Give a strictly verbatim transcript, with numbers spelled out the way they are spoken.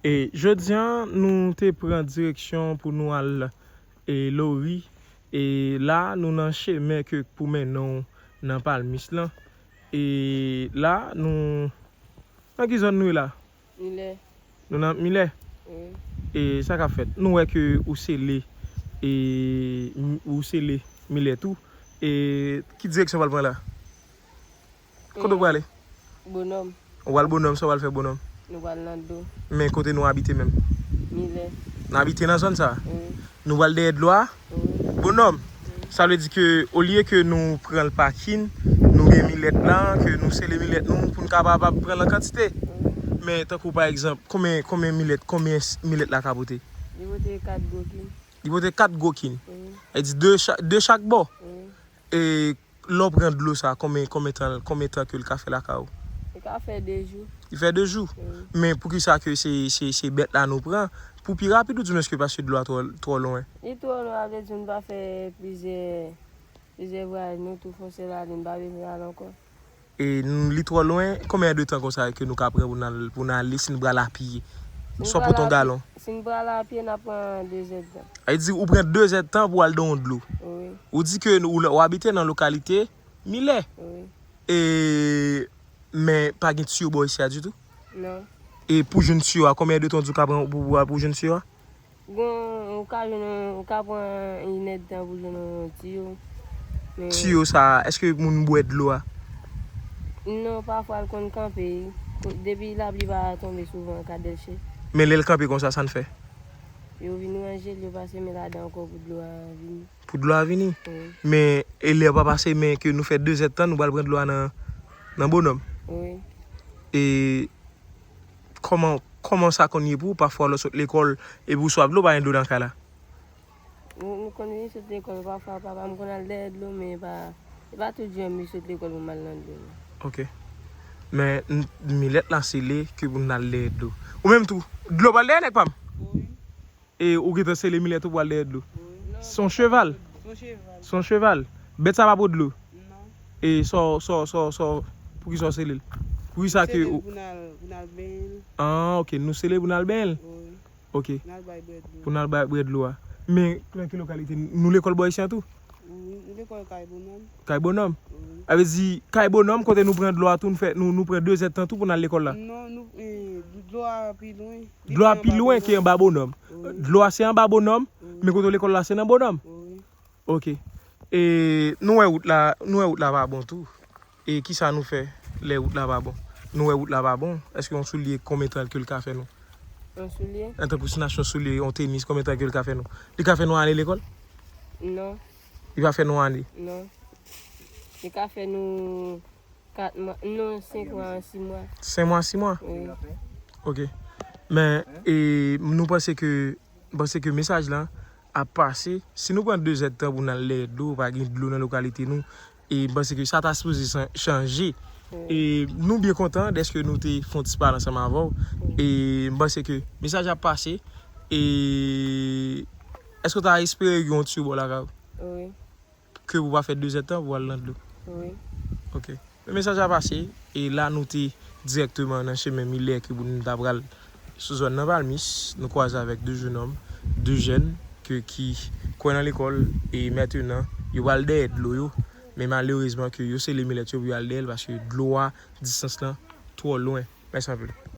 E jodi a, nou te pran direksyon pou nou al e Lori. E la, nou nan chemen ke pou mennen w nan Palmis lan. E la, nou, nan ki zòn nou ye la? Milè. Nou nan Milè? Wi. E sa k ap fèt? Nou wè ke ou sele, e ou sele Milè tou. E ki direksyon w pral pran la? Kote w prale? Bonòm. Ou pral Bonòm, sa w pral fè Bonòm? Nou pral nan dlo. Men kote nou abite menm? Milè. Nou abite nan zòn sa? Wi. Nou pral dèyè dlo a? Wi. Bonòm. Sa vle di ke olye ke nou pran l pakin, nou gen milèt la, ke nou sele milèt nou pou n kapab ap pran l an kantite. Wi. Men tankou pa egzanp, konbyen, konbyen milèt, konbyen s-, milèt la ka pote? Li pote kat gwo kin. Li pote kat gwo kin. Wi. E di de cha-, de chak bò. Wi. E lè w pran dlo sa, konbyen, konbyen tan, konbyen tan ke l ka fè lakay ou? Li ka fè de jou. Li fè de jou? Wi. Men poukisa ke se, se, se bèt la nou pran? Pou pi rapid oudimwens ke paske dlo a twò, twò lwen? Li twò lwen, sa vle di nou pa fè plizyè, plizyè vwayaj, nou tou fonse la, nou pa bezwen al ankò. E n-, li twò lwen, konbyen de tan konsa ke nou ka pran pou n al, pou n ale si n pral apye? Si n swa pral pote yon apye, galon. Si n pral apye, n ap pran de zèdtan. Sa vle di ou pran de zèdtan pou al nan yon dlo. Wi. Ou di ke nou, ou, ou abite nan lokalite Milè. Wi. E, men pa gen tiyo bò isi a ditou? Non. E pou jwenn tiyo a, konbyen de tan ou di ou ka pran pou, pou, pou jwenn tiyo a? Bon, ou ka jwenn, ou ka pran inèdtan pou jwenn yon tiyo. Men tiyo sa, èske moun bwè dlo a? Non, pafwa l konn kanpe. Depi lapli pa tonbe souvan, l ka dèche. Men lè l kanpe konsa, sa n fè? Yo vin ranje l, yo pa semen ladan ankò pou dlo a vini. Pou dlo a vini? Wi. Men, e lè yo pa pase, men ke nou fè de zèdtan, nou pral pran dlo a nan, nan Bonòm? Wi. E kòman, kòman sa konn ye pou ou? Pafwa lè w sot lekòl, epi w swaf dlo, pa gen dlo nan kay la? Nou, nou konn vin sot lekòl, pafwa papa m konn al dèyè dlo, men e pa, e pa tout jou m sot lekòl pou m al nan dlo, non. Ok. Men, n-, milèt la sele ke pou n al dèyè dlo. Ou menm tou, dlo pral dèyè nèg pa m? Wi. E ou gentan sele milèt ou pou al dèyè dlo. Wi. Se yon cheval. Se yon cheval. Se yon cheval. Bèt sa pa bwè dlo. Non. E sa, sa, sa, sa, poukisa w sele l? Poukisa ke ou sele l pou n al, pou n al benyen l. Ah, ok, nou sele pou n al benyen l? Wi. Ok. N al bay bwè dlo. Pou n al bay bwè dlo a. Men, nan ki lokalite? Nou lekòl bò isi a tou? Wi, nou lekòl Kay Bonòm. Kay Bonòm? Wi. Sa vle di, Kay Bonòm, kote nou pran dlo a tou, nou fè, nou, nou pran de zèdtan tou pou n al lekòl la? Non, nou, eh, dlo a pi lwen. Dlo a pi lwen ke anba Bonòm. Wi. Dlo a se anba Bonòm, wi, men kote lekòl la se nan Bonòm. Wi. Ok. E nou wè wout la, nou wè wout la pa bon tou. E kisa nou fè lè wout la pa bon? Nou wè wout la pa bon. Èske yon soulye konbyen tan ke l ka fè nou? Yon soulye? Antankou si n achte yon soulye, yon tenis, konbyen tan ke l ka fè nou? Li ka fè nou ale lekòl? Non. Li pa fè nou ale? Non. Li ka fè nou kat mwa, non, senk mwa, sis mwa. Senk mwa, sis mwa? Wi. Ok. Men, e, nou panse ke, m panse ke mesaj lan ap pase. Si nou pran de zèdtan pou n al dèyè dlo, pa gen dlo nan lokalite nou, e m panse ke sa ta sipoze san-, chanje. Wi. E nou byen kontan dèske nou te fè yon ti pale ansanm avè w. Wi. E m panse ke mesaj ap pase. E èske w ta espere gen yon tiyo bò lakay ou? Wi. Ke pou pa fè de zèdtan pou al nan dlo. Wi. Ok. Men mesaj la pase, e la nou te dirèkteman nan chemen Milè ke pou nou ta pral sou zòn nan Palmis, nou kwaze avèk de jenòm, de jèn ke ki kwè nan lekòl, e mentenan yo pral dèyè dlo yo, men malerezman ke yo sele milèt yo pou yo al dèyè l paske dlo a, distans lan twò lwen. Mèsi anpil.